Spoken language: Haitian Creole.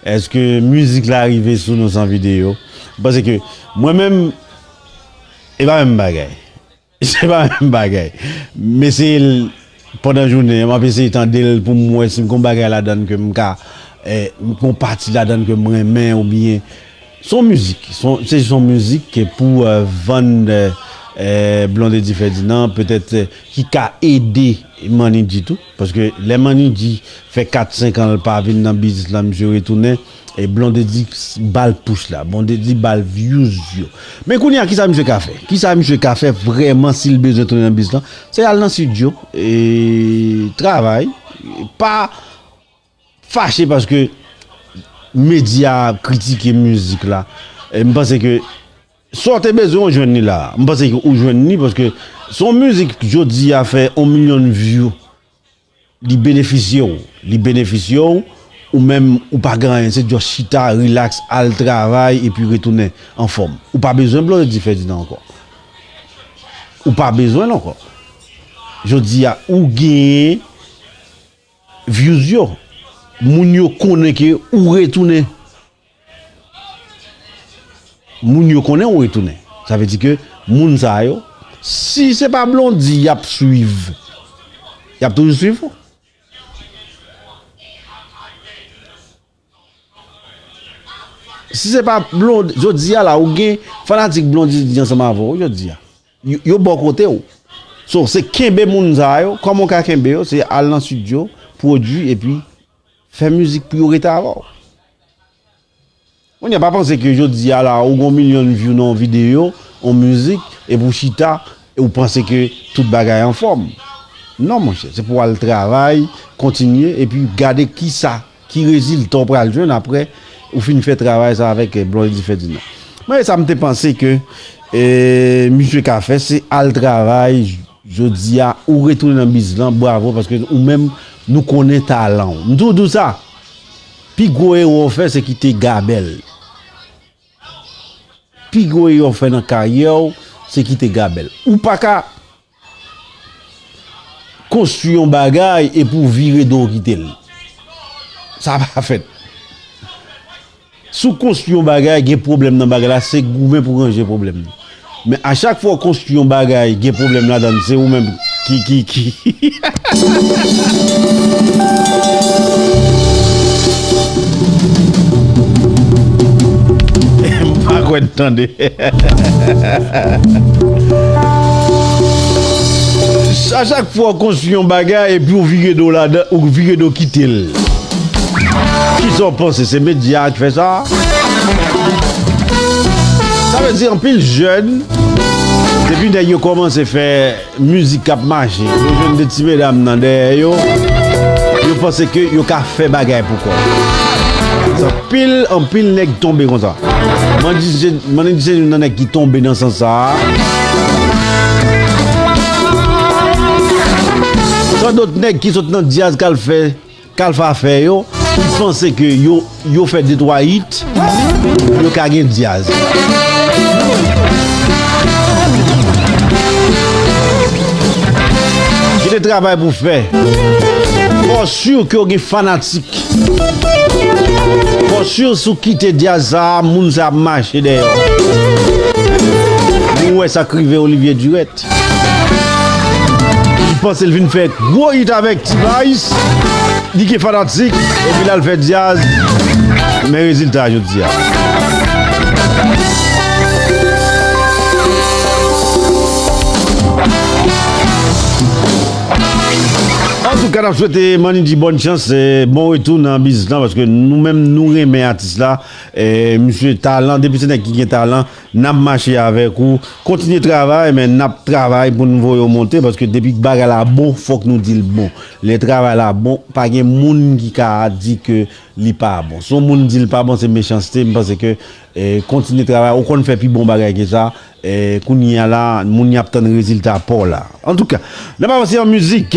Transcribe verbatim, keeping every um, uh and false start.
Èske mizik la rive sou nou san videyo? M panse ke mwen menm, e pa menm bagay. Se pa menm bagay. M eseye l pandan jounen an, m ap eseye tande l pou m wè si m gon bagay ladan l ke m ka, eh, m gon pati ladan l ke m renmen oubyen se yon mizik. Se yon, se jis yon mizik ke pou, eh, vann, eh, eh, Blondedy Ferdinand, petèt, eh, ki ka ede Manidji tou. Paske lè Manidji fè kat, senk an l pa vin nan biznis la, misye retounen, e Blondedy ba l push la, Blondedy ba l views yo. Men kounye a, kisa misye ka fè? Kisa misye ka fè vrèman si l bezwen tounen nan biznis la? Se al nan estidyo, e travay, pa fache paske medya ap kritike mizik la. E m panse ke sa w te bezwen, ou jwenn li la. M panse ke ou jwenn li paske se yon mizik jodi a fè yon milyon view. Li benefisye w. Li benefisye w, ou menm ou pa gen anyen. Se just chita, relax, al travay epi retounen anfòm. Ou pa bezwen Blondedy Ferdinand ankò. Ou pa bezwen l ankò. Jodi a, ou genyen views yo. Moun yo konnen ke ou retounen. Moun yo konnen ou retounen. Sa vle di ke moun sa yo, si se pa Blondy y ap swiv, y ap toujou swiv ou. Si se pa Blondy, jodi a la, ou gen fanatik Blondy ki ansanm avè w jodi a. Yo, yo bò kote w. So, se kenbe moun sa yo. Kòman w ka kenbe yo? Se al nan estidyo, pwodui, epi fè mizik pou yo rete avè w. Kounye a, pa panse ke jodi a la, ou gon milyon view nan yon videyo, yon mizik, epi w chita, e ou panse ke tout bagay anfòm. Non, monchè, se pou w al travay, kontinye, epi gade kisa, ki rezilta w pral jwenn apre ou fin fè travay sa avèk, eh, Blondedy Ferdinand. Mwen, e sa m te panse ke, eh, misye ka fè, se al travay, jodi a, ou retounen nan biznis lan, bravo, paske ou menm, nou konnen talan w. M toujou di w sa, pi gwo erè w fè, se kite gabèl. Pi gwo erè w fè nan karyè w, se kite gabèl. Ou pa ka konstwi yon bagay epi w vire do w kite l. Sa pa fèt. Si w konstwi yon bagay, gen pwoblèm nan bagay la, se goumen pou w ranje pwoblèm nan. Men a chak fwa w konstwi yon bagay, gen pwoblèm ladan l, se ou menm ki, ki, ki. M pa kwè n tande. A chak fwa w konstwi yon bagay epi w vire do ladan, ou vire do kite l. Kisa w panse? Se medya a ki fè sa? Sa vle di anpil jèn, depi nèg yo kòmanse fè mizik k ap mache, yo jwenn de ti medam nan dèyè yo, yo panse ke yo ka fè bagay pou kò yo. Anpil, anpil nèg tonbe konsa. Manidji se, Manidji se youn nan nèg ki tonbe nan sans sa a. Tan dòt nèg ki sot nan djaz k al fè, k al fè afè yo, ki panse ke yo, yo fè de twa hit, yo ka gen djaz. Gen de travay pou fè. Fò si ke w gen fanatik. Fò si si w kite djaz sa a, moun sa ap mache dèyè w. Nou wè sa k rive Olivier Durette. Li panse l vin fè gwo hit avèk T-Vice. Li gen fanatik, epi l al fè djaz. Men rezilta jodi a. Antouka, n ap swete Manidji bòn chans, eh, bon retou nan biznis lan, paske nou menm, nou renmen atis la. Eh, misye talan, depi se nèg ki gen talan, n ap mache avèk ou. Kontinye travay, men n ap travay pou n voye w monte, paske depi bagay la bon, fòk nou di l bon. Lè travay la bon, pa gen moun ki ka di ke li pa bon. Si yon moun di l pa bon, se mechanste. M panse ke, eh, kontinye travay, ou konn fè pi bon bagay ke sa. Eh, kounye a la, moun y ap tann rezilta pa w la. Antouka, n ap avanse an mizik.